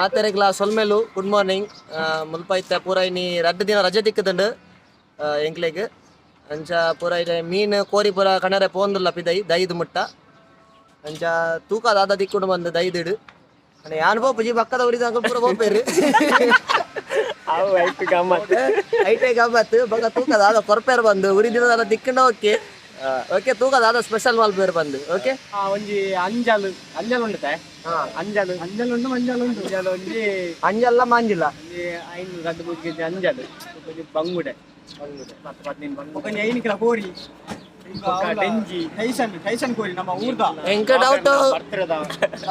ಮಾತೆರೆಗ್ಲಾ ಸೊಲ್ಮೆಲು, good morning. ಮುಲ್ಪ ಇತ್ತೆ ಪೂರ ಇನಿ ರಡ್ಡ್ ದಿನ ರಜೆ ತಿಕ್ಕುದುಂಡು ಎಂಕ್ಲೆಗ್. ಅಂಚ ಪೂರ ಇರೆ ಮೀನ್ ಕೋರಿ ಪೂರ ಕಣರೆ ಪೋಂದುಲ್ಲ ಪಿದೈ ದೈದ್ ಮುಟ್ಟ. ಅಂಚ ತೂಕ ದಾದ ದಿಕ್ಕುಂಡು ಬಂದು ದೈದಿಡು. ಯಾನ್ ಪೋಪುಜಿ, ಪಕ್ಕದ ಊರಿದ ಪೂರ ಪೋಪೇರು. ಅವು ಐಟ್ ಗಮ್ಮತ್. ಐಟೆ ಗಮ್ಮತ್. ಬೊಕ ತೂಕ ದಾದ ಕೊರ್ಪೇರು ಬಂದು ಉರಿದಿನ ದಾದ ದಿಕ್ಕುಂಡ. ಓಕೆ ಓಕೆ, ತೂಕ ದಾದ ಸ್ಪೆಷಲ್ ಮಲ್ಪೇರು ಬಂದು. ಓಕೆ. ಒಂಜಿ ಅಂಜಲ್, ಅಂಜಲ್ ಉಂಡುತೆ? ಅಂಜಲ್, ಅಂಜಲ್ ಉಂಡು, ಮಂಜಲ್ ಉಂಡು. ಅಂಜಲ್ ಒಂಜಿ. ಅಂಜಲ್ಲ ಮಾಂಜಿಲ್ಲ? ಒಂಜಿ ಐನ್ ರಡ್ಡ್ ಮೂಜಿ ಕೆಜಿ ಅಂಜಲ್, ಒಂಜಿ ಬಂಗುಡೆ, ಬಂಗುಡೆ 10 15 ಬಂಗುಡೆ. ಒಂಜಿ 5 ಕಿಲೋ ಕೋರಿ. ಬೊಕ್ಕ ಡೆಂಜಿ. ಟೈಸನ್, ಟೈಸನ್ ಕೋರಿ ನಮ್ಮ ಊರ್ದ. ಎಂಕ ಡೌಟ್ ಬರ್ತದ.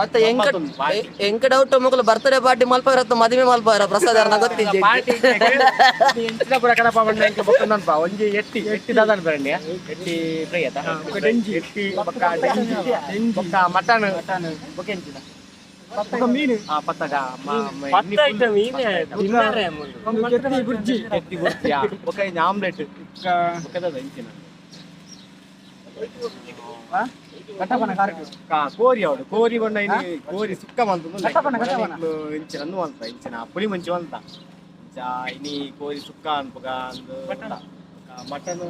ಅತ್ತ, ಎಂಕ ಎಂಕ ಡೌಟ್, ಮೊಕಲು ಬರ್ತ್ಡೇ ಪಾರ್ಟಿ ಮಲ್ಪಾರ ಅತ್ತ ಮದಿಮೆ ಮಲ್ಪಾರ ಪ್ರಸಾದ್ ಯಾರನ್ನ ಗೊತ್ತಿಜ್ಜಿ. ಪಾರ್ಟಿ ಎಂಚಿನ ಪೂರ ಕಡಪ ಬಂಡ ಎಂಕ ಬೊಕ್ಕ ನನ್ಪ ಒಂಜಿ ಎಟ್ಟಿ, ಎಟ್ಟಿ ದಾದನ್ ಬರಂಡಿ, ಎಟ್ಟಿ ಫ್ರೈ ಆತ. ಡೆಂಜಿ. ಎಟ್ಟಿ ಬೊಕ್ಕ ಡೆಂಜಿ ಬೊಕ್ಕ ಮಟನ್ ಬೊಕ್ಕ ಎಂಚಿನ? ಬೊಕ್ಕ ಮೀನು. ಆ ಪತ್ತಡ. ಒಂದು ಕೆತ್ತಿ ಬುರ್ಜಿ. ಎಟ್ಟಿ ಬುರ್ಜಿ ಬೊಕ್ಕ ಇಂಜಿ ಆಮ್ಲೆಟ್ ಬೊಕ್ಕ ದಾದ ಎಂಚಿನ? ಕಟ್ಟಪನ ಕಾರಟ್. ಕೋರಿ ಅವಡು, ಕೋರಿ ಬಣ್ಣ ಇನಿ ಕೋರಿ ಸುಕ್ಕ ಮಲ್ತುಂದು. ಕಟ್ಟಪನ, ಕಟ್ಟಪನ. ಇಂಚಿನ ಅಂದು ಮಲ್ತ, ಇಂಚಿನ ಪುಳಿ ಮುಂಚಿ ಮಲ್ತ. ಇಂಚ ಇನಿ ಕೋರಿ ಸುಕ್ಕ ಅನ್ಪುಗ ಅಂದು ಮಟನ್.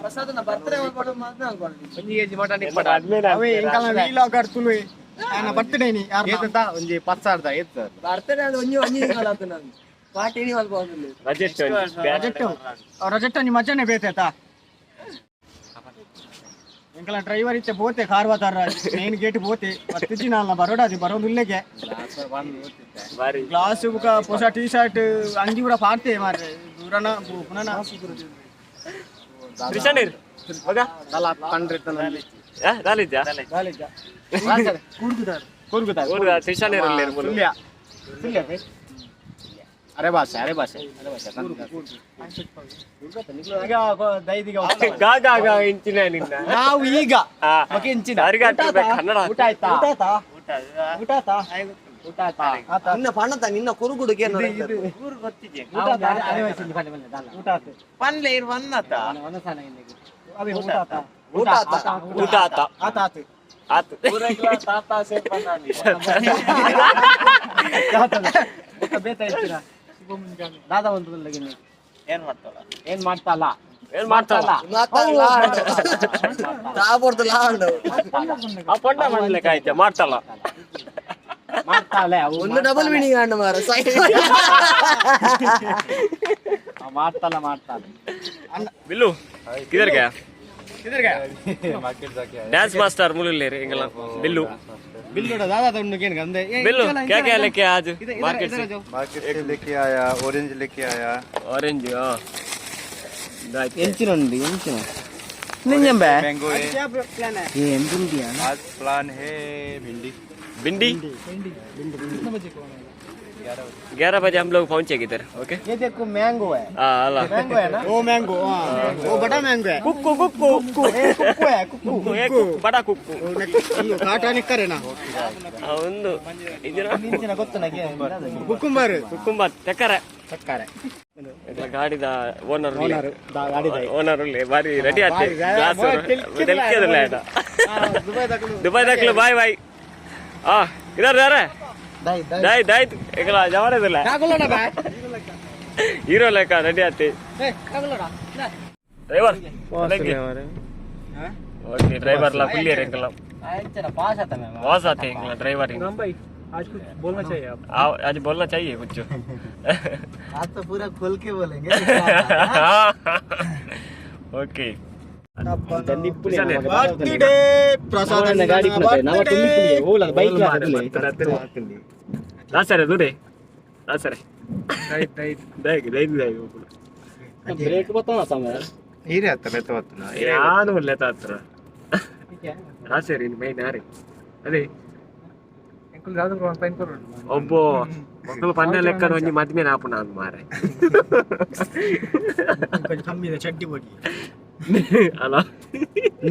ಪ್ರಸಾದನ ಬರ್ತ್ಡೇ ಮಲ್ಪಾಡು, ಮದ್ಮೆ ಮಲ್ಪಾಡು. ಒಂಜಿ ಕೆಜಿ ಮಟನ್ ಇಪ್ಪಡ. ಅವೇ ಎಂಕಲ್ನ ವೀಲಾಗರ್ ತುಳುವೆ ಆನ ಬರ್ತ್ಡೇ ನಿ ಯಾರ್ನ? ಏತಂತ ಒಂಜಿ 10,000ದ ಏತ್? ಬರ್ತ್ಡೇ ಅದು ಒಂಜಿ ಒಂಜಿ ತಿಂಗಳು ಆತು, ನಾನು ಪಾರ್ಟಿ ಇನಿ ಮಲ್ಪಾವೊಂದುಲ್ಲೆ. ರಜೆಟ್, ರಜೆಟ್ ಒಂಜಿ ಮಜಾನೆ ಬೇತೆ ಆತಾ. ಎಂಕಲ ಡ್ರೈವರ್ ಇತ್ತೆ ಪೋತೆ ಕಾರ್ವಾತಾರ ಮೇನ್ ಗೇಟ್ ಪೋತೆ ಬತ್ತಿಜ್ಜಿ ನಾಲ್ನ ಬರೋಡಾದಿ ಬರೋದುಲ್ಲೆಗೆ. ಗ್ಲಾಸ್ ಬುಕ ಹೊಸ ಟೀ ಶರ್ಟ್ ಅಂಗಿ ಪೂರ ಪಾಡ್ತೆ ಮಾರ್ರೆ ದೂರನ ಪುನನ. ಅರೆ ಭಾಷೆ, ಅರೆ ಭಾಷೆ, ಅರೆ ಭಾಷೆ. ಈಗ ದೈದಿಗ ನಾವು ಈಗ ಓಕೆ ಇಂಚಿನ ಊಟ ಆಯ್ತಾ? ಊಟ ಆಯ್ತಾ? ಊಟ ಆಯ್ತಾ? ಊಟ ಆಯ್ತಾ? ನಿನ್ನ ಪಣತ ನಿನ್ನ ಕುರುಗುಡುಗೆ. ಊಟ ಆತು. ಅದೇ ಊಟ ಆತಾ? ಊಟ ಆತಾ? ಊಟ ಆತ. ಆತ ಆತು. ಆತು. ದಾದಾ ಒಂದು. ಏನ್ ಮಾಡ್ತಾಳ? ಏನ್ ಮಾಡ್ತಾಳ? ಏನ್ ಮಾಡ್ತಾಳ? ಪೊಂಡ ಮಾಡ್ಲಿಕ್ಕೆ ಆಯ್ತಾ? ಮಾಡ್ತಾಳ, ಮಾಡ್ತಾಳೆ. ಒಂದು ಡಬಲ್ ಮೀನಿಂಗ್ ಆಂಡ್ ಮಾರ. ಮಾಡ್ತಾಳ, ಮಾಡ್ತಾಳೆ. ಬಿಲ್ಲು किधर गया? किधर गया? मार्केट जाके आया. डांस मास्टर मुलुल्लेर ಎಂಗಲ बिल्लू. ಬಿಲ್ಲು ದಾದಾ ತಂಡು ಕೇನ್ ಗಂದೆ. बिल्लू, क्या क्या लेके आया आज मार्केट से? मार्केट से लेके आया, ऑरेंज लेके आया. ऑरेंज. हाँ. ಎಂಚಿನ ಉಂಡು, ಎಂಚಿನ ನಿಂಜಂಬೆ? मैंगो है. क्या प्लान है? आज प्लान है भिंडी. भिंडी. 11 बजे हम लोग पहुंचेंगे इधर. ओके. ये देखो, मैंगो है. हाँ, अल्लाह. मैंगो है ना? वो मैंगो, हाँ, वो बड़ा मैंगो है. कुक्कू, कुक्कू. कुक्कू, ए कुक्कू है, कुक्कू. ए कुक्कू, बड़ा कुक्कू. ಕಾಟ ನಿಕ್ಕರೆ ನಾ. ಒಂದು ಇದನ್ನ. ಇಂಚಿನ ಗೊತ್ತು ನನಗೆ. ಕುಕ್ಕುಂಬರ್. ಕುಕ್ಕುಂಬರ್, ಚಕ್ಕರೆ. ಚಕ್ಕರೆ. ಗಾಡಿದ ಓನರ್. ಓನರ್ ಗಾಡಿದ. ಓನರ್ ಬಾರಿ ರೆಡಿ ಆತೆ. ಗ್ಲಾಸ್ ತೆಲ್ಕಿದಲ್ಲ. ದುಬೈ ದಾಖಲು. Bye bye. ಆ ಇದಾರೆ ಯಾರೇ? ದಾಯ್ ದಾಯ್ ಎಂಗಲ ಜವಾನದಿಲ್ಲ. ಹೀರೋ ಲೆಕ್ಕ ರೆಡಿ ಆತಿ ಡ್ರೈವರ್. ಓಕೆ, ಡ್ರೈವರ್ ಲ ಫುಲ್ ಎಂಗಲ. ಪಾಸ್ ಆತ. वास आते हैं ड्राइवर. भाई, आज कुछ बोलना चाहिए आप. आज बोलना चाहिए कुछ. आज तो पूरा खोल के बोलेंगे. ಓಕೆ. ಬರ್ತ್ಡೇ ಪ್ರಸಾದ್. ಗಾಡಿ. ಬೈಕ್. ಸరే ದೂರೆ ಸರೆ. ದೈ ದೈ ದೈ. ಬ್ರೇಕ್ ಬತ್ತನ ಸಮಯ. ಹೀರೆ ಹತ್ರ ಲೆತ್ತ ಬತ್ತನ. ಯಾನು ಲೆತ್ತ ಹತ್ರ ರಾಸರಿ ಮೈನ್ ಯಾರಿ ಅದೇ. ಒಬ್ಬ ಮಕ್ಕಳು ಪನ್ನ ಲೆಕ್ಕದ ಒಂಜಿ ಮದ್ಮೆ ನಾಪುನ ಅಂದ್ ಮಾರೆ. ಕಮ್ಮಿ ಇದೆ ಚಡ್ಡಿ ಬಡಿ. ಅಲ್ಲ.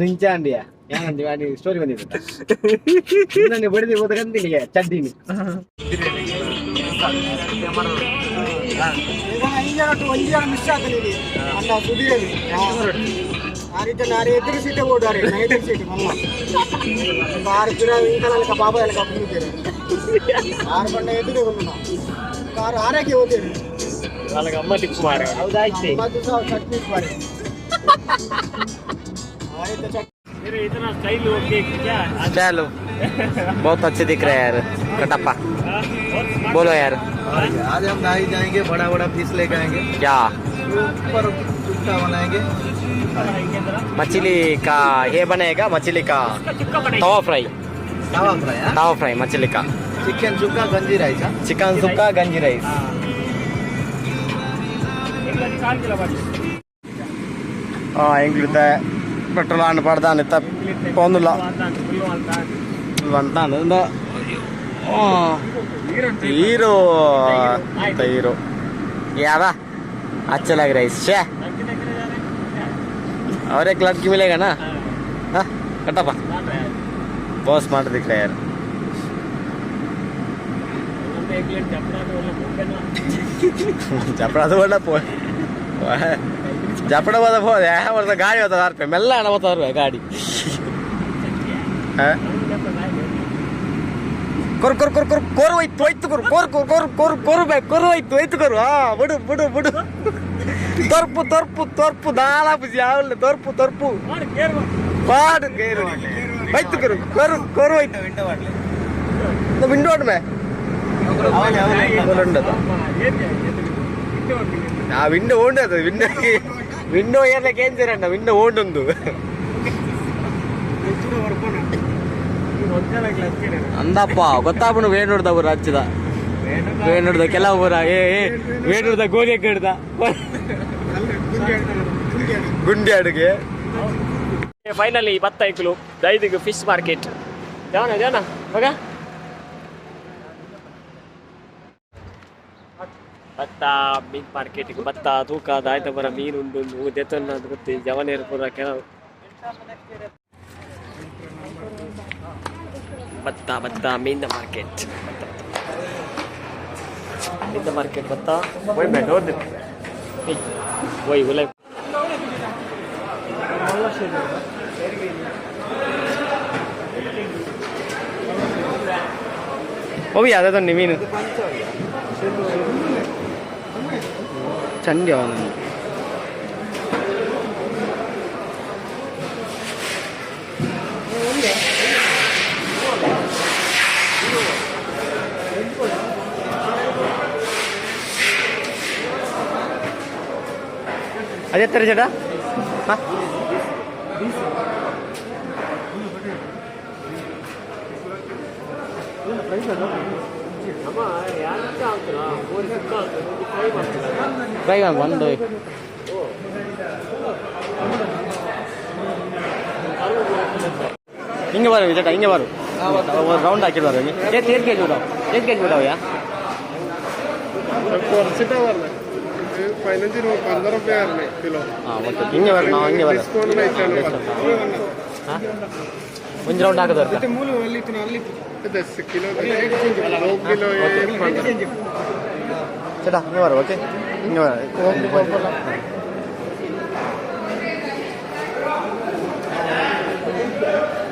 ನಿಂಚಾಂಡಿಯ ಏನಂದಿ ವಾಡಿ ಸ್ಟೋರಿ ಬಂದಿದ್ದ ನನ್ನ ಬಡಿದಿ ಹೋದ ಚಡ್ಡಿನಿ. ಒಂಜಿ ಜನ ಮಿಸ್ ಆಗಲಿ ಅಣ್ಣ ಸುದಿಯಲ್ಲಿ ಆ ರೀತಿ ನಾರು ಎದುರು ಸೀಟೆ ಓಡಾರೆ, ನಾ ಎದುರು ಸೀಟ್ ಮಲ್ಲ ಆರು ಪಿರ ಇಂಕಲ ಬಾಬಾ ಎಲ್ಲ ಕಪ್ಪು. ಆರು ಬಣ್ಣ ಎದುರು ಕಾರು ಆರಕ್ಕೆ ಹೋಗ್ತೀರಿ. వాళ్ళకి అమ్మ టిప్పు మారే. ಅದು ಸಹ ಚಟ್ನಿ ಮಾಡಿ ಆಯ್ತು ಚಟ್ನಿ. इतना स्टाइल ओके क्या? चलो, बहुत अच्छे दिख रहे हैं यार कटप्पा। बोलो यार। आज हम दाई जाएंगे, बड़ा बड़ा पीस लेके आएंगे। क्या? ऊपर चुक्का बनाएंगे। मछली का ये बनेगा, मछली का तवा फ्राई। तवा फ्राई। तवा फ्राई मछली का। चिकन चुक्का गंजी राइस। चिकन सुक्का गंजी रैस। ಎಂಗ್ಲಿತ್ತ ಪೆಟ್ರೋಲ್ ಆನ್ ಪಡ್ದಾನ ಇತ್ತ ಪೋಂದುಲ್ಲ ಅಂತಾನ. ಹೀರೋ ಹೀರೋ ಯಾವ अच्छा लग रहा है इससे और एक लड़की मिलेगा ना। हाँ कटप्पा, बहुत स्मार्ट दिख रहा है यार। ಜಪಡ ಪೋ ಜಪಡ ಹೋದ ಹೋದೆ ಹೊಡೆದ ಗಾಡಿ ಹೋದ ರೂಪಾಯಿ ಮೆಲ್ಲ ಹಣ ಹೋಗ್ತಾರ ಗಾಡಿ. ಕೊರು ಕೊರು ಕೊರು ಕೊರು ಕೊರು ಹೋಯ್ತು ಹೋಯ್ತು ಕೊರು ಕೊರು ಕೊರು ಕೊರು ಕೊರು ಕೊರು ಬೇಕು ಕೊರು ಹೋಯ್ತು ಹೋಯ್ತು ಕೊರು. ಹಾ ಬಿಡು ಬಿಡು ಬಿಡು ತೊರ್ಪು ತೊರ್ಪು ತೊರ್ಪು ದಾಲ ಬುಜಿ ಯಾವಲ್ಲ ತೊರ್ಪು ತೊರ್ಪು ಪಾಡು ಹೋಯ್ತು ಕೊರು ಕೊರು ಕೊರು ಹೋಯ್ತು ವಿಂಡೋ ಮೇ ಉಂಡದ. ಆ ವಿಂಡೋ ಓಂಡದು ವಿಂಡೋ ವಿಂಡೋ ಏರ್ಲಕ್ಕೆ ಏನ್ ಸೇರಣ್ಣ ವಿಂಡೋ ಓಂಡೊಂದು ಅಂದಪ್ಪ ಗೊತ್ತಾಪನು ವೇಣುಡ್ದ ಪೂರ ಹಚ್ಚಿದ ವೇಣುಡ್ದ ಕೆಲವು ಪೂರ ಏ ಏ ವೇಣುಡ್ದ ಗೋಲಿ ಹಿಡ್ದ ಗುಂಡಿ ಅಡುಗೆ. ಫೈನಲಿ ಬತ್ತ ಇಕ್ಲು ದೈದಿಗೆ ಫಿಶ್ ಮಾರ್ಕೆಟ್ ಜಾನ ಜಾನ ಮಗ ಭತ್ತ ಮೀನ್ ಮಾರ್ಕೆಟಿಗೆ ಭತ್ತ ತೂಕ ದಾಯ್ತ ಬರ ಮೀನು ಉಂಡು ದೆತ್ತೊನ್ನ ಗೊತ್ತಿ ಜವನೇರು ಪೂರ ಕೆಲವು ಭತ್ತ ಭತ್ತ ಮೀನ ಮಾರ್ಕೆಟ್ ಭತ್ತ ಮೀನ ಮಾರ್ಕೆಟ್ ಭತ್ತ ಓಯ್ ಬೇಡ ಡೋರ್ ಓಯ್ ಉಲೈ. ಓವಿ ಅದೇ ಮೀನು ಚಂಡಿ ಅವನು. അതെത്ര ചേട്ടാ? ಫ್ರೈ ಒಂದು ಹಿಂಗೆ ಬರು ചേട്ടാ, ಹಿಂಗೆ ಬರು. ರೌಂಡ್ ಹಾಕಿಡ್ಬಾರ. ಏತ್ ಏತ್ ಕೆ ಜಿ ಬಿಡವು? ಏತ್ ಕೆ ಜಿ ಬಿಡವಯ್ಯ? കുറച്ചിട്ടാ പറഞ്ഞത്. 15 രൂപ 15 റുപ്യ പറഞ്ഞേ കിലോ. ಹಾಂ ಓಕೆ, ಹಿಂಗೆ ಬರು, ನಾವು ಹಿಂಗೆ ಬರು. ಡಿಸ್ಕೌಂಟ್ റേറ്റ് ആണ്. ಒಂದು ರೌಂಡ್ ಹಾಕಿದವ್ರ. 10 kilo 2 kilo 15. ചേട്ടാ ಹಿಂಗೆ ಬರು. ಓಕೆ ಹಿಂಗೆ ಬರು.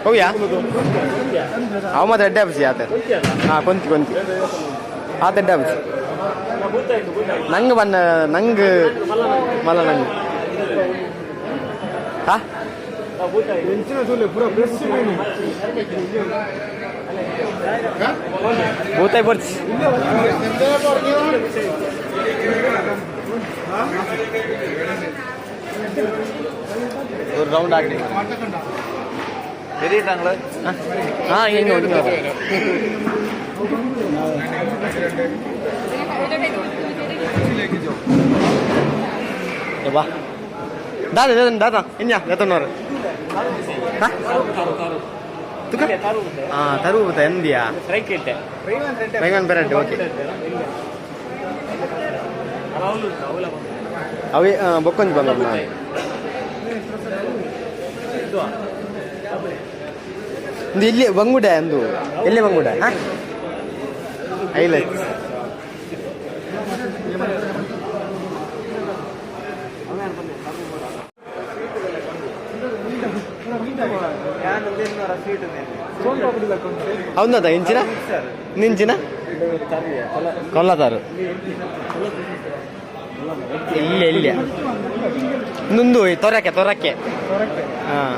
ಹೋಗ್ಯಾ ಅವ ಮಾತ್ರ ಎಡ್ಡೆ ಹಬ್ಸಿ ಆತ. ಹಾಂ ಕೊಂತಿ ಕೊಂತಿ ಆತ ಎಡ್ಡೆ ಹಬ್ಸಿ ನಂಗೆ ಬನ್ನ ನಂಗೆ ಮಲ್ಲ ನಂಗೆ. ಹಾ ಭೂತಾಯಿ ಬರ್ಚಿ ഒരു റൗണ്ട് ആക്കി. ആ ഇങ്ങ് ഇങ്ങ് വാ. ദാദാ ദാദാ ഇഞ്ഞാ എത്തണ്ണോറ് ആ തരുവ് എന്തിയാ? ಫ್ರೈ ಕೇಟೆ. ಫ್ರೈ ಪೆರಡ್ ಓಕೆ. ಅವೇ ಬೊಕ್ಕೊಂಜಿ ಬಂದ ಒಂದು ಇಲ್ಲಿ ಬಂಗುಡೆ ಅಂದು ಎಲ್ಲಿ ಬಂಗುಡೆ? ಹಾ ಐಲ ಹೌದಾ ಇಂಚಿನ ನಿಂಚಿನ ಕೊಲ್ಲತಾರು ಇಲ್ಲ ಇಲ್ಲ ನುಂದು ತೊರಕೆ ತೊರಕೆ ಹಾಂ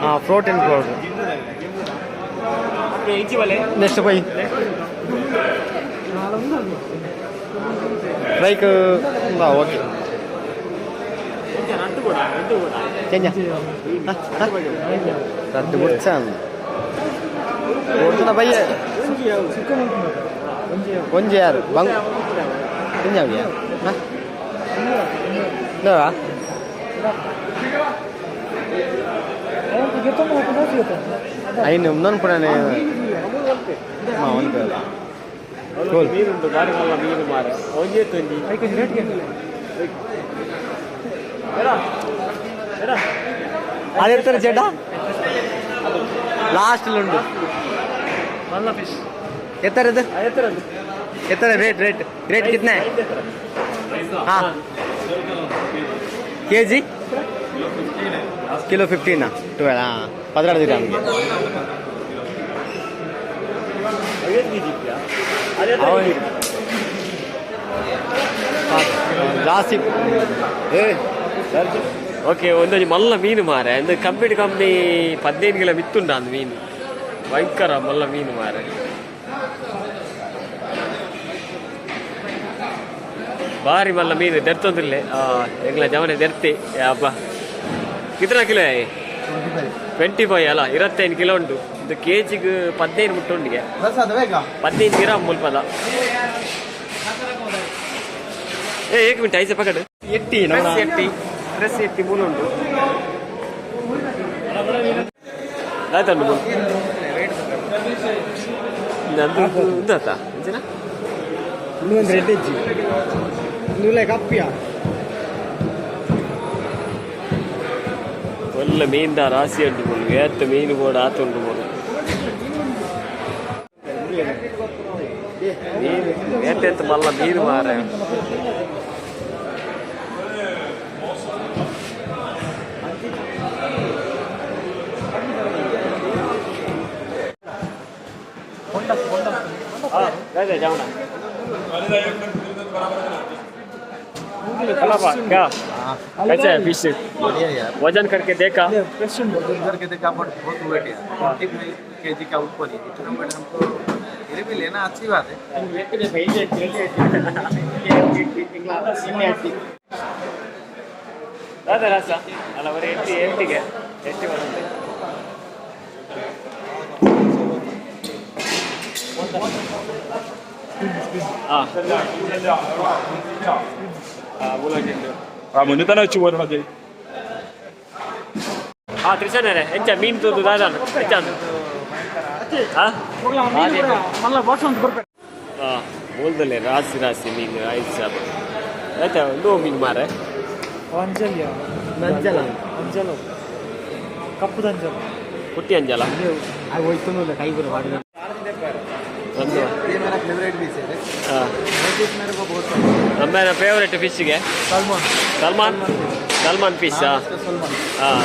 ಹಾಂ protein powder. Next by bike okay ರದ್ದು ಬುಡ್ಚಾಂದು ಕೊಡ್ತನ ಬಯ್ಯ ಒಂಜಿ ಯಾರು ಬಂಗ್ ತಿಂಜಾವಿಯಾ ನೋವಾ ಐನು ಇನ್ನೊಂದು ಪುಡನೆ ಹಾಂ ಒಂದು ಮೀನುಂಟು ಬಾರಿ ಮಲ್ಲ ಮೀನು ಮಾರೆ ಒಂಜೇ ತೊಂಜಿ ಅದು ಎತ್ತರ ಚೆಡ್ಡ ಲಾಸ್ಟ್ ಉಂಟು ಎತ್ತರ ಇದು ಎತ್ತರ ರೇಟ್ ರೇಟ್ ರೇಟ್ ಕಿತ್ನೆ ಹಾಂ ಕೆ ಜಿ ಕಿಲೋ 15 12 ಹಾಂ 16 ದಿರಾಮ್ಗೆ. ಜಾಸ್ತಿ. ಓಕೆ ಒಂದೊಂದು ಮಲ್ಲ ಮೀನು ಮಾರೆ ಅಂದ್ರೆ ಕಂಪ್ನಿ ಕಂಪ್ನಿ 15 ಕಿಲೋ ಮಿತ್ತುಂಡ ಅಂದು ಮೀನು ಭಯಂಕರ ಮಲ್ಲ ಮೀನು ಮಾರೆ ಭಾರಿ ಮಲ್ಲ ಮೀನು ದೆರ್ತೊಂದಿಲ್ಲ ಎಂಗ್ಲ ಜವನೆ ದೆರ್ತಿ ಅಬ್ಬ ಕಿತನ ಕಿಲೋ 25 ಅಲ್ಲ 25 ಕಿಲೋ ಉಂಟು ಇದು ಕೆ ಜಿಗೆ 15 ಮುಟ್ಟು ಉಂಡಿಗೆ 15 ಗ್ರಾಮ್ ಮುಲ್ಪದ. ಏ ಏಕ್ ಮಿನಿಟ್ ಐಸೆ ಪಕಡು ಎಟ್ಟಿ ಫ್ರೆಶ್ ಎಟ್ಟಿ ಫ್ರೆಶ್ ಎಟ್ಟಿ ಮೂಲ ಉಂಟು ಆಯ್ತಂಡು ಮೂಲ ನಂದು ಉಂದಾತ ಅಂಚಿನ ಇನ್ನೊಂದು ರೆಡ್ ಹೆಜ್ಜಿ ಇನ್ನೂ ಕಪ್ಪಿಯ ಒಳ್ಳೆ ಮೀನ್ದ ರಾಶಿ ಉಂಟು ಮೂಲು ಏತ್ ಮೀನು ಬೋಡ ಆತುಂಟು ಮೂಲು ಮೀನು ಏತೆತ್ತು ಮಲ್ಲ ಮೀನು ಮಾರೆ. क्या कैसा है फिश? बढ़िया यार। वजन करके देखा? वजन करके देखा बट बहुत वेट है, 25 केजी का ऊपर ही इतना वेट हमको फिर भी लेना अच्छी बात है। दादा रासा ಅಲ್ಲ ಬರೀ ಎಟ್ಟಿ ಎಟ್ಟಿಗೆ ಎಟ್ಟಿ ಬರುತ್ತೆ. ಹಾಂ ಹಾಂ മുന്നിൽ തന്നെ വെച്ച് പോരണം. ಹಾಂ ತ್ರಿಶಣ್ಣರೇ ಎಂಚ ಮೀನು ತೂದು ದಾದಾನು ಎಂಚಾನು ಹಾಂ ಹಾಂ ಬೋಲ್ದಲ್ಲೇ ರಾಸಿ ರಾಸಿ ಮೀನು ಐದು ಸಾವಿರ ಆಯ್ತಾ ಒಂದು ಮೀನು ಮಾರೆ ನಂಜಲ ಕಪ್ಪು ಕುಟ್ಟಿ ಅಂಜಲ ಅದು ಹೋಯ್ತು ಕೈ ಕೂಡ ಮಾಡಿದ ಒಂದು ये मेरा फेवरेट फिश है। ಹಾಂ फिश मेरे को बहुत पसंद है। ನಮ್ಮ ಫೇವರೇಟ್ ಫಿಶ್ಗೆ सलमन। Salmon salmon fish. हाँ, इसका सलमन। ಹಾಂ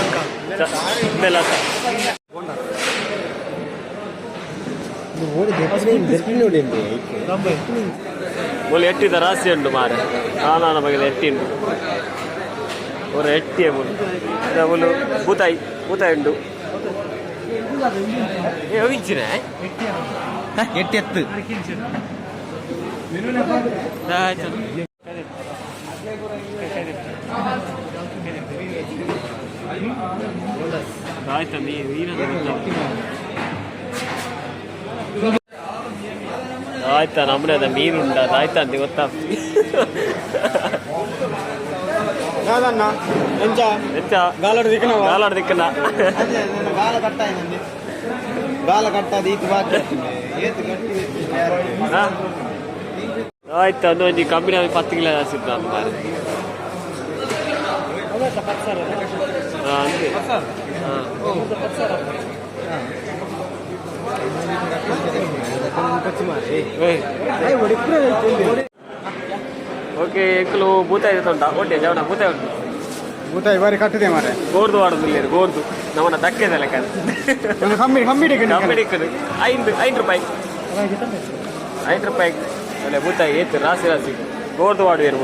ಇದೆಲ್ಲ ಸರ್ ಮೂಲು ಎಟ್ಟಿದ ರಾಶಿ ಉಂಟು ಮಾರೆ ನಾನಾ ಬಗೆದ ಎಟ್ಟಿ ಉಂಟು ஒரு ಎಟ್ಟಿಯ ಮೂಲು ಮೂಲು ಬೂತಾಯಿ ಬೂತಾಯಿ ಉಂಟು ಏ ಹೋಗಿಚ್ಚಿನ ಎಟ್ಟಿ ಎತ್ತು ಆಯ್ತಾ ಮೀನು ಆಯ್ತಾ ನಮ್ಮನೆ ಅದ ಮೀನು ಉಂಡ ಆಯ್ತಾ ಅಂತ ಗೊತ್ತಾ? కాదన్న ಎಂಚ ಎಂಚ ಗಾಲಡ್ ದಿಕ್ಕನ ಗಾಲಾಡ್ ದಿಕ್ಕನ ಅದೇ ಗಾಲ ಕಟ್ಟಾయిందండి ಗಾಲ ಕಟ್ಟಾದ ಈತ ಬಾಕಿ ಏತ್ ಗಟ್ಟಿ ಆಯ್ತು ಒಂದು ಒಂಜಿ ಕಂಬಿನ 10 ಕಿಲೋ ಜಾಸ್ತಿ ಇತ್ತು ನಾನು ಮಾರೆ. ಹಾ, ಅಂದೆ. ಹಾ. ಏಯ್. ಓಕೆ ಎಂಕುಲು ಬೂತಾಯಿ ಉಂಟಾ ಒಟ್ಟೆ ಜವನ ಬೂತಾಯಿ ಉಂಟು. ಬೂತಾಯಿ ಬಾರಿ ಕಟ್ಟದೆ ಮಾರೆ. ಗೋರ್ದು ವಾಡೋದಿಲ್ಲ, ಗೋರ್ದು ನಮ್ಮನ್ನ ದಕ್ಕೆದ ಲೆಕ್ಕ. ಒಂದು ಕಮ್ಮಿ ಕಮ್ಮಿ. ಕಮ್ಮಿ ಇಕ್ಕದು. ಐದು ಐದು ರೂಪಾಯಿ, 5 ರೂಪಾಯಿ ಅಲ್ಲೇ ಬೂತಾಯಿ. ಏತು ರಾಸಿ ರಾಸಿ ಗೋರ್ದು ವಾಡುವೇರು.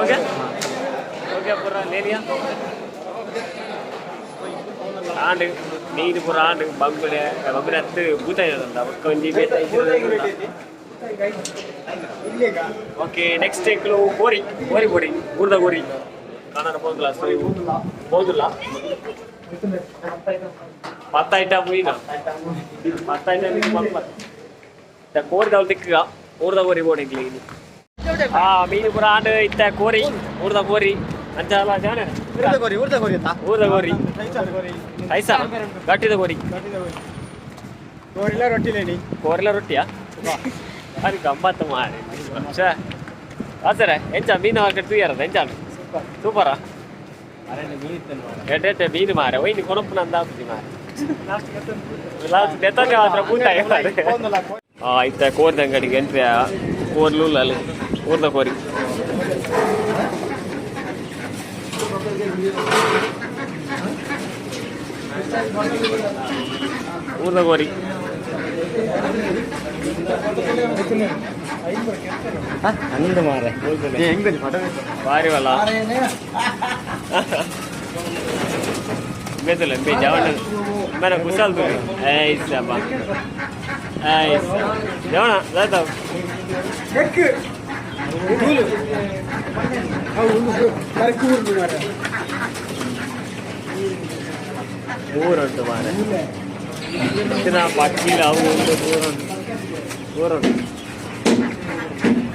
ಓಕೆ ಓಕೆ, ಪೂರ ಲೇಲಿಯಾ ಆಂಡ್ ನೀರು ಪೂರ ಆಂಡ್. ಬಂಗುಡೆ ಬಂಗುಡೆ ಹತ್ತು ಬೂತಾಯಿ ಉಂಟ ಬೊಕ್ಕ ಒಂಜಿ. ಓಕೆ, ನೆಕ್ಸ್ಟ್ ಎಂಕ್ಲು ಕೋರಿ ಕೋರಿ ಕೋರಿ ಊರ್ದ ಕೋರಿ ಕಾಣರ ಪೋಂದುಲ ಪೋಂದುಲ್ಲ. ಪತ್ತೈಟ ಮೀನ ಪತ್ತೈಟ. ಕೋರಿ ದವಲ್ ತಿಕ್ಕ ಊರ್ದ ಕೋರಿ ಬೋಡು ಎಂಕ್ಲು ಇನಿ. ಆ ಮೀನು ಪೂರ ಆಂಡ್. ಇತ್ತ ಕೋರಿ, ಊರ್ದ ಕೋರಿ ಅಂಚ ಜಾನೆ. ಊರ್ದ ಕೋರಿ, ಊರ್ದ ಕೋರಿ. ಊರ್ದ ಕೋರಿ ಐಸ ಗಟ್ಟಿದ ಕೋರಿ. ಕೋರಿಲ್ಲ, ರೊಟ್ಟಿ ಲೇನಿ. ಕೋರಿಲ ರೊಟ್ಟಿಯಾ? ಅದು ಗಮ್ಮತ್ತು ಮಾರೆ. ಛೇ, ಸರ, ಎಂಚ ಮೀನು ಮಾರ್ಕೆಟ್ ತೂಯರದ? ಎಂಚ, ಸೂಪರಾ? ಎಡ್ಡೆ ಎಡ್ಡೆ ಮೀನು ಮಾರೆ. ಒಯ್ನಿ ಕೊನಪ್ಪು ನಂದ ಆಪುಜಿ ಮಾರೆ. ಲಾಸ್ಟ್ ದೆತ್ತೊಂದೆ ಮಾತ್ರ ಬೂತಾಯಿ ಮಾರೆ. ಇತ್ತ ಕೋರಿದ ಅಂಗಡಿಗೆ ಎಂಟ್ರಿ. ಕೋರ್ಲು ಅಲ್ಲಿ ಊರ್ದ ಕೋರಿ. ಊರ್ದ ಕೋರಿ. ಅಂದ ಮಾರೆ, ಹೆಂಗ್ ಫೋಟೋ? ಬಾರಿ ವಲ್ಲ. ಬೇತಲ್ಲ ಬೇ ಜವಣ ಮೇನ ಕುಶಾಲ್ ತುರಿ. ಐಸಾ ಬಾ ಐಸಾ ಜವಣ ದಾತ. ಕರೆಕ್ಟ್ ಊರ್ದು ಮಾರೆ. ಮೂರುಂಟು ಮಾರೆ. ಇತ್ತಿನ ಪಕ್ಕಿಲ ಅವು ಉಂಟು. ಮೂರುಂಟು, ಮೂರುಂಟು.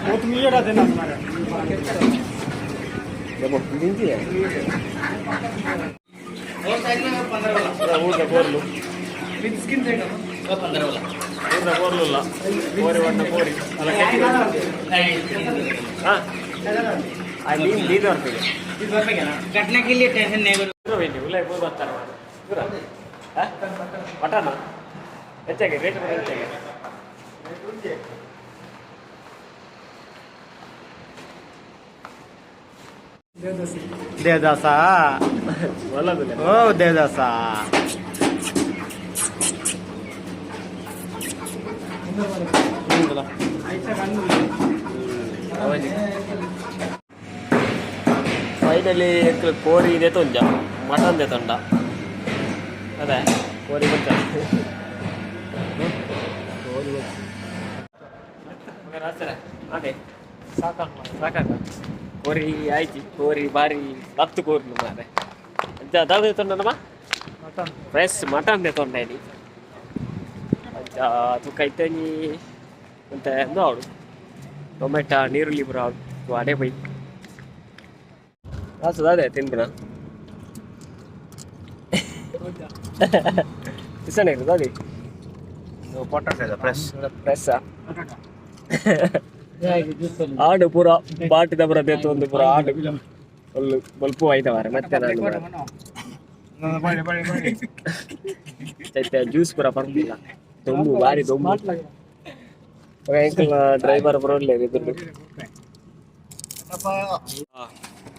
ಮೂವತ್ತು ಮಿಲಿಯನ್ ಅದೇ ನಾನು ಮಾರೆ. ಮಿಂಚಿದೆ ಊರ್ದ ಕೋರ್ಲು. ಊರ್ದ ಕೋರ್ಲು ಇಲ್ಲ, ಕೋರಿ ಬಣ್ಣ ಕೋರಿ ಅಲ್ಲ. ಹಾಂ, ಆ ಮೀನು ಬೀದ ಬರ್ತದೆ. कटने के लिए टेंशन नहीं करो. ಉಲ್ಲ ಪೂರ ಬರ್ತಾರೆ ಪೂರ. ಮಟನ್ ಹೆಚ್ಚಾಗಿ ರೇಟ್ ಹೆಚ್ಚಾಗಿ. ದೇವದಾಸ. ಒಲ್ಲದಿಲ್ಲ. ಓ ದೇವದಾಸ. ಫೈನಲಿ ಕೋರಿ ಇದೆ ತೊಂಜ, ಮಟನ್ ದೆ ತೊಂಡ. ಅದೇ ಕೋರಿ ಬಂತ. ಅದೇ ಸಾಕಾಕ ಸಾಕಾಕ ಕೋರಿ ಆಯ್ತು. ಕೋರಿ ಬಾರಿ ಲತ್ತು ಕೋರ್ಲು ಮಾರೆ. ಅಂಚ ದಾದ ತೊಂಡನಮ್ಮ? ಫ್ರೆಶ್ ಮಟನ್ ದೆ ತೊಂಡ ಇನಿ. ಅಂಚ ತುಕ್ಕ ಇತ್ತನಿ ಅಂತ ಎಂದ ಅವಳು ಟೊಮೆಟೊ ನೀರುಳ್ಳಿ ಪೂರ ಅಡೆ ಪೋಯ್ ರಾಸು ದಾದೆ ತಿನ್ಬಿಡ ಕಿಸನ್ ದಾದಿ. Potato fresh. Fresh ಆಡು ಪೂರ ಬಾಟಿದ ಪೂರ ದೇತು ಒಂದು ಪೂರ ಆಡು ಒಲ್ಲು ಬೊಲ್ಪು ಆಯ್ತ ಮಾರೆ. ಮತ್ತೆ ನಾನು ಜ್ಯೂಸ್ ಪೂರ ಪರ್ಪಿಲ್ಲ. ದೊಂಬು, ಬಾರಿ ದೊಂಬು. ಡ್ರೈವರ್ ಪೂರ ಒಳ್ಳೆ ಇದ್ರದ್ದು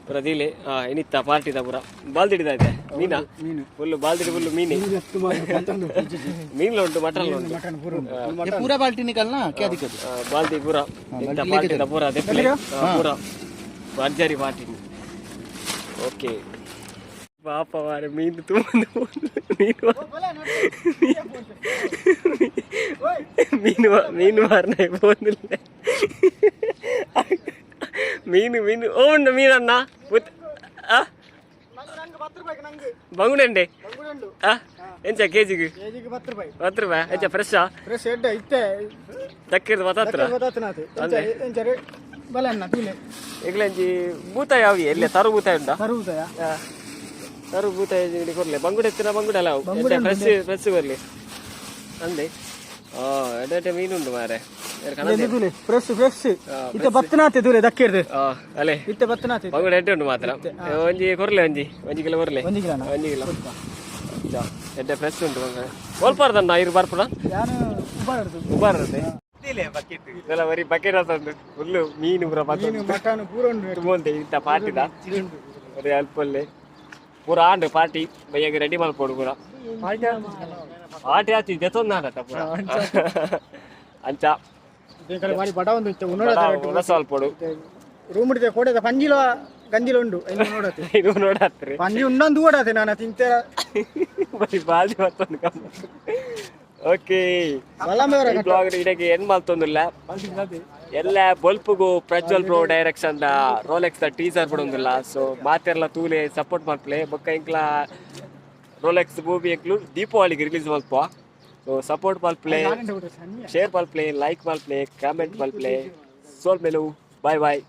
ಪೂರ ದೀಲೆ. ಎನಿತ್ತ ಪಾರ್ಟಿದ ಪೂರ ಬಾಲ್ದಿಡಿದ ಐತೆ ಮೀನಾ? ಮೀನು. ಫುಲ್ ಬಾಲ್ದಿಡಿ, ಫುಲ್ ಮೀನು. ಮೀನು ಉಂಟು, ಮಟನ್ ಉಂಟು. ये पूरा बाल्टी निकालना, क्या दिक्कत है? ಬಾಲ್ದಿ ಪೂರ ಇಂಥ ಪಾರ್ಟಿದ ಪೂರ ದೆಪ್ಪಲೆ ಪೂರ ಭರ್ಜರಿ ಪಾರ್ಟಿ. ಓಕೆ ಪಾಪ ಮಾರೆ. ಮೀನು ತುಂಬ ಮೀನು ಮೀನು ಮೀನು ಮಾರನ ಪೋಂದಿಲ್ಲ. ಮೀನು ಮೀನು ಓ ಉಂಡು ಮೀನನ್ನ. ಬಂಗುಡೆ ಎಂಚ ಕೆಜಿಗೆ? ಕೆಜಿಗೆ 10 ರೂಪಾಯಿ. 10 ರೂಪಾಯಿ. ಎಂಚ, ಫ್ರೆಶಾ? ಫ್ರೆಶ್ ಎಡ್ಡೆ ಇತ್ತೆ. ದಕ್ಕಿರ್ದು ಮತ್ತತ್ರ. ಗೊತ್ತಾತನಾತು. ಎಂಚ ಬಲೆ ಅನ್ನ ತೂಲೆ. ಎಂಗ್ಲಂಜಿ ಬೂತಾಯಿ ಅವಿ ಎಲ್ಲೆ ತರು ಬೂತಾಯಿ ಉಂಟಾ? ತರುವುದಯ. ತರು ಬೂತಾಯಿ ಕೊರ್ಲೆ. ಬಂಗುಡೆ ಎತ್ತಿನ ಬಂಗುಡೆ ಅಲ್ಲ, ಫ್ರೆಶ್ ಫ್ರೆಶ್ ಬರ್ಲಿ ಅಂದೆ. ಎಡ್ಡೆ ಎಡ್ಡೆ ಮೀನು ಉಂಟು ಮಾರೆ. ತೂಲೆ, ಫ್ರೆಶ್ ಫ್ರೆಶ್ ಇತ್ತೆ ಬತ್ತನಾತೆ ತೂಲೆ ದಕ್ಕಿರ್ದು. ಅಲ್ಲೇ. ಇತ್ತೆ ಬತ್ತನಾತೆ. ಬಂಗುಡೆ ಎಡ್ಡೆ ಉಂಟು ಮಾತ್ರ. ಒಂಜಿ ಕೊರ್ಲೆ, ಒಂಜಿ ಒಂಜಿ ಕಿಲೋ ಕೊರ್ಲೆ. ಒಂಜಿ ಕಿಲೋನಾ? 1 ಕಿಲೋ. ಎಡ್ಡೆ ಫ್ರೆಶ್ ಉಂಟು ಬಂಗುಡೆ. ಒಲ್ಪಾರ್ದಣ್ಣ ಇರು ಬರ್ಪುಣ. ಯಾನು ಉಬಾರದು. ಉಬಾರದೆ. ಇದೆಲ್ಲ ಬರೀ ಬಕೆಟ್ ಆತಂದು ಫುಲ್ಲು ಮೀನು ಪೂರ ಮೀನು ಮಟನ್ ಪೂರ ಉಂಡು. ತುಂಬೊಂತೆ ಇಂತ ಪಾರ್ಟಿದ ಬರೀ ಅಲ್ಪಲ್ಲೇ ಪೂರ ಆಂಡ್ ಪಾರ್ಟಿ ಬಯ್ಯಗೆ ರೆಡಿ ಮಲ್ಪೊಡು ಪೂರ. ಪಾರ್ಟಿ ಆತಿ ದೆತ್ತೊಂದಾಂಡಟ ಪೂರ ಅಂಚ. ಈ ಬಾರಿ ಬಡ ಒಂದು ಇತ್ತು ಉನ್ನೋಡ. ಉಣಸ ಅಲ್ಪೊಡು. ರೂಮ್ ಇಡಿದೆ ಕೋಡೆದ ಪಂಜಿಲ ಗಂಜಿಲ ಉಂಡು ಐನು ನೋಡತೆ. ಇದು ನೋಡತ್ರಿ. ಪಂಜಿ ಉಂಡೊಂದು ಓಡಾತೆ ನಾನು ತಿಂತೆ. ಬರೀ ಬಾಲ್ದಿ ಮತ್ತೊಂದು ಕಮ್ಮ. ಓಕೆ. ಬಲಮೇವರ. ಈ ಬ್ಲಾಗ್ ಇಡಕ್ಕೆ ಏನ್ ಮಲ್ತೊಂದಿಲ್ಲ ಎಲ್ಲ ಬೊಲ್ಪುಗು Prajwal bro direction the Rolex the teaser ಬಿಡೊಂದಿಲ್ಲ. ಸೊ ಮಾತೆರ್ಲ ತೂಲೆ, ಸಪೋರ್ಟ್ ಮಲ್ಪಲೆ. ಬೊಕ್ಕ ಎಂಕ್ಲ ರೋಲೆಕ್ಸ್ ಮೂವಿ ಎಂಕ್ಲು ದೀಪಾವಳಿಗೆ ರಿಲೀಸ್ ಮಲ್ಪ. ಸೊ ಸಪೋರ್ಟ್ ಮಲ್ಪಲೆ, ಶೇರ್ ಮಲ್ಪಲೆ, ಲೈಕ್ ಮಲ್ಪಲೆ, ಕಾಮೆಂಟ್ ಮಲ್ಪಲೆ. ಸೋಲ್ ಮೇಲು, ಬಾಯ್ ಬಾಯ್.